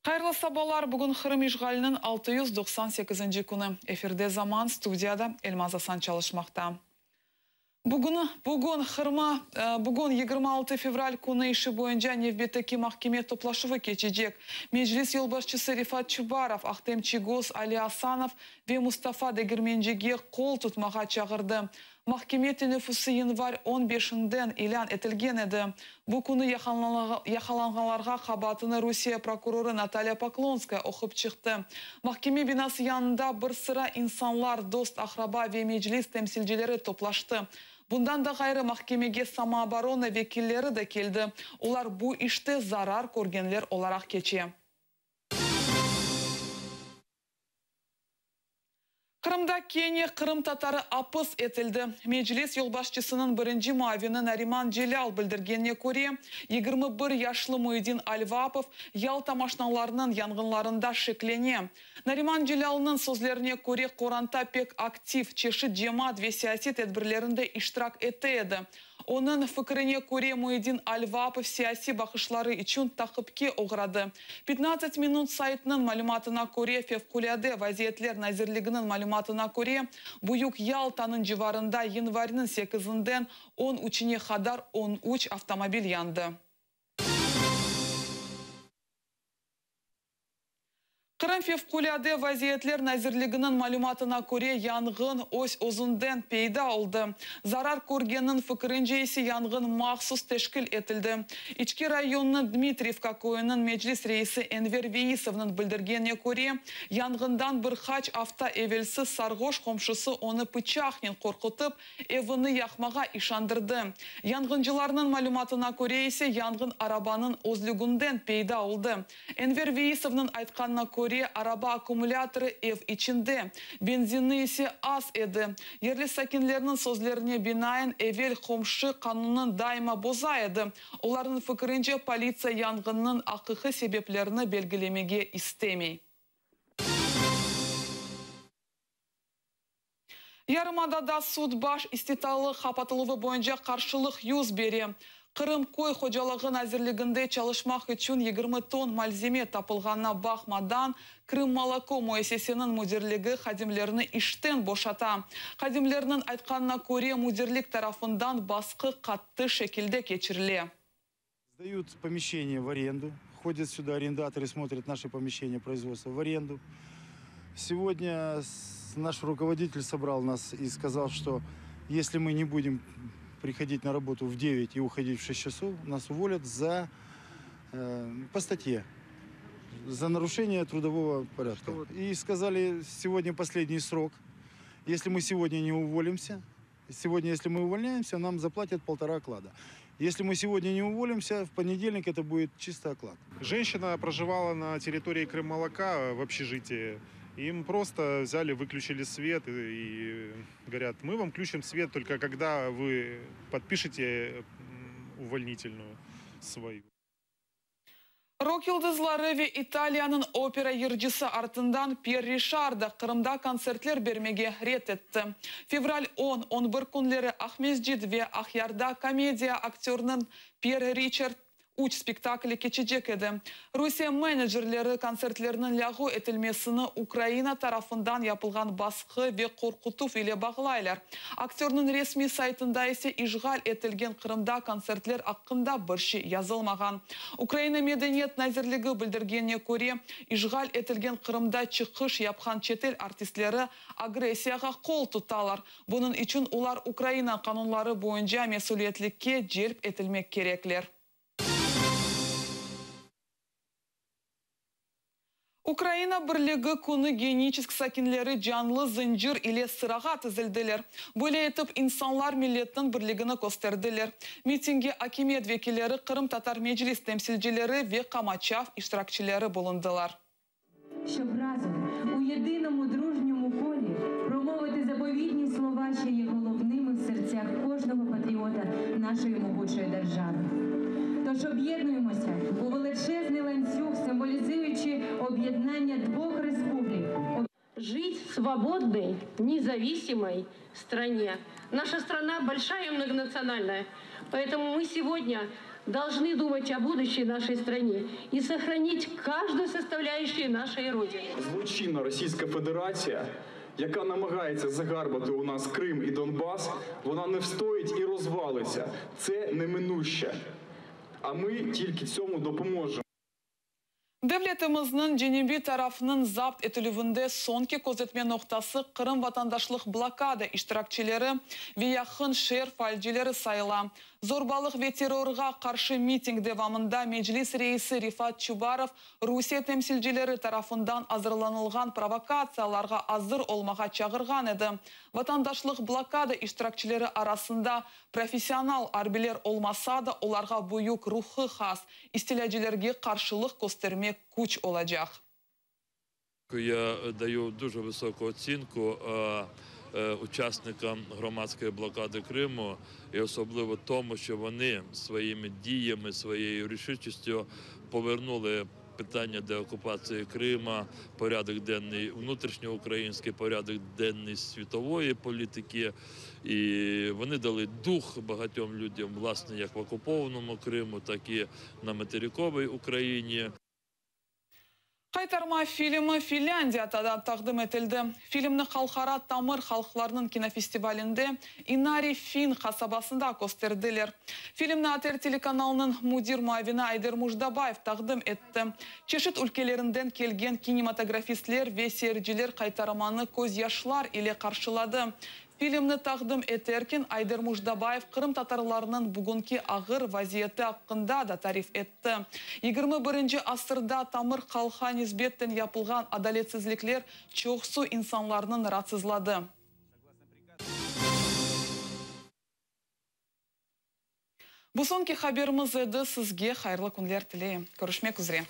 Hayırlı sabalar! Bugün Qırım işğaliniñ 698-nci künü. Efirde Zaman, studiyada Elmaz Asan çalışmaqta. Bugün, bugün Qırımı, bugün 26 fevral künü işi boyunca nevbetteki mahkeme toplaşuvı keçecek. Meclis yolbaşçısı Refat Çubarov, Ahtem Çiygoz, Ali Asanov ve Mustafa Degermencige qol tutmağa çağırdı. Mahkeme teneffüsi yanvar 15-inden ilân etilgen edi. Bu künü yaqalanğanlarğa qabaatını Rusiye prokurorı Natalya Poklonskaya oqup çıqtı. Mahkeme binası yanında bir sıra insanlar, dost, aqraba ve Meclis temsilcileri toplaştı. Bundan da ğayrı mahkemege samooborona vekilleri de keldi. Olar bu işte zarar körgenler olaraq keçe. Qırımda kene qırımtatarı apis etildi. Meclis yolbaşçısınıñ birinci muavini Nariman Celâl bildirgenine köre, 21 yaşlı Muyedin Alvapov Yalta maşnalarınıñ yanğınlarında şeklene. Nariman Celâlnıñ sözlerine köre, qoranta pek aktiv, çeşit cemaat ve siyasiy tedbirlerinde iştirak ete edi. Onıñ fikrine köre, Muyedin Alvapov siyasiy baqışları içün taqipke oğradı. Pyatnadtsat minut saytınıñ malümatına köre, Fevqulâde vaziyetler nazirliginiñ malümatına köre, Büyük Yaltanıñ civarında yanvarniñ sekizinden on üçüne qadar 13 avtomobil yandı. Qırım Fevqulâde vaziyetler nazirliginiñ malümatına köre, yanğın öz özünden peyda oldı. Zarar körgenniñ fikirince ise yanğın mahsus teşkil etildi. İçki rayonınıñ Dmitriyevka köyüniñ meclis reisi Enver Veisovnıñ bildirgenine köre, yanğından bir qaç afta evelsi sarğoş qomşusı onı pıçaqnen qorqutıp, evini yaqmağa işandırdı. Yanğıncılarnıñ malümatına köre ise yanğın arabanıñ özlüginden peyda oldı. Enver Veisovnıñ aytqanına köre, araba akkumulâtorı ev içinde, benzini ise az edi. Yerli sakinlerniñ sözlerine binaen, evel qomşu qanunnı daima boza edi. Olarnıñ fikirince, politsiya yanğınnıñ aqiqiy sebeplerini belgilemege istemey. Yarımadada süt baş istihsalı qapatıluvı boyunca qarşılıq yüz bere. Qırım köy hocalığı nazirliginde çalışmaq içün 20 ton malzeme tapılğanına baqmadan, Krımmoloko müessisesiniñ müdirligi hadimlerini işten boşata. Hadimlerniñ aytqanına köre, müdirlik tarafından basqı qattı şekilde keçirile. Сдают помещение в аренду. Ходят сюда арендаторы, смотрят наши помещения производства в аренду. Сегодня наш руководитель собрал нас и сказал, что если мы не будем приходить на работу в 9 и уходить в 6 часов, нас уволят по статье за нарушение трудового порядка. И сказали, сегодня последний срок. Если мы сегодня не уволимся, сегодня, если мы увольняемся, нам заплатят полтора оклада. Если мы сегодня не уволимся, в понедельник это будет чисто оклад. Женщина проживала на территории Крыммолока в общежитии. Им просто взяли, выключили свет и говорят, мы вам включим свет только когда вы подпишете увольнительную свою. Rok yıldızları ve İtaliyanıñ opera yırcısı artından Pyer Rişar da Qırımda kontsertler bermege red etti. Fevral 10-11 künleri Aqmescit ve Aqyarda komediya aktörınıñ Pyer Rişar 3 spektakli keçecek edi. Rusiye menecerleri kontsertlerniñ lâğu etilmesini Ukraina tarafından yapılğan basqı ve qorqutuv ile bağlaylar. Aktörniñ resmiy saytında ise işğal etilgen Qırımda kontsertler aqqında bir şey yazılmağan. Ukraina Medeniyet Nazirligi bildirgenine köre, işğal etilgen Qırımda çıqış yapqan çetel artistleri agressiyağa qol tutalar. Bunıñ içün olar Ukraina qanunları boyunca mesüliyetlikke celp etilmek kerekler. Ukraina Birligi künü Geniçesk sakinleri canlı zıncır ile sırağa tizildiler. Böyle etip insanlar milletniñ birligini kösterdiler. Mitingde akimiyet vekilleri, Qırımtatar Meclis temsilcileri ve qamaçav iştirakçileri bulundılar. Щоб разом у єдиному дружньому колі промовити заповітні слова, що є головними в серцях кожного патріота нашої могучої держави. Тож об'єднуємося у величезний ланцюг, символізуючи об'єднання. Свободной, независимой стране. Наша страна большая и многонациональная, поэтому мы сегодня должны думать о будущей нашей стране и сохранить каждую составляющую нашей Родины. Злочинна Російська Федерація, яка намагається загарбати у нас Крим і Донбас, вона не встоїть і розвалиться. Це неминуще. А ми тільки цьому допоможемо. Devletimizniñ cenübiy tarafınıñ zapt etilüvinde soñki közetme noqtası Qırım vatandaşlıq blokada iştirakçileri ve yaqın şeer faalcileri sayıla. Zorbalıq ve terrorğa qarşı miting devamında Meclis reisi Refat Çubarov Rusiye temsilcileri tarafından azırlanılğan provokatsiyalarğa azır olmağa çağırğan edi. Vatandaşlıq blokada iştirakçileri arasında professional arbiyler olmasa da, olarğa büyük ruhı has, istilâcılarğa qarşılıq köstermek küç olacaq. Я даю дуже високу оцінку учасникам громадської блокади Криму і особливо тому, що вони своїми діями, своєю рішучістю повернули питання деокупації Крима, порядок денний внутрішньоукраїнський, порядок денний світової політики. І вони дали дух багатьом людям, власне, як в окупованому Криму, так і на материковій Україні. Qaytarma filmi Finlândiyada da taqdim etildi. Filmni halqara tamır halqlarınıñ kinofestivalinde Inari fin qasabasında kösterdiler. Filmni ATR telekanalınıñ müdir muavini Ayder Mujdabayev taqdim etti. Çeşit ülkelerinden kelgen kinematografistler ve seyirciler Qaytarmanı közyaşlar ile qarşıladı. Filmni taqdim eterken Ayder Mujdabayev qırımtatarlarınıñ bugünki ağır vaziyeti aqqında da tarif etti. 21. Asırda tamır halqqa nisbeten yapılğan adaletsizlikler çoqusı insanlarnı raatsızladı. Bu soñki haberimiz edi. Sizge hayırlı künler tileyim. Körüşmek üzre.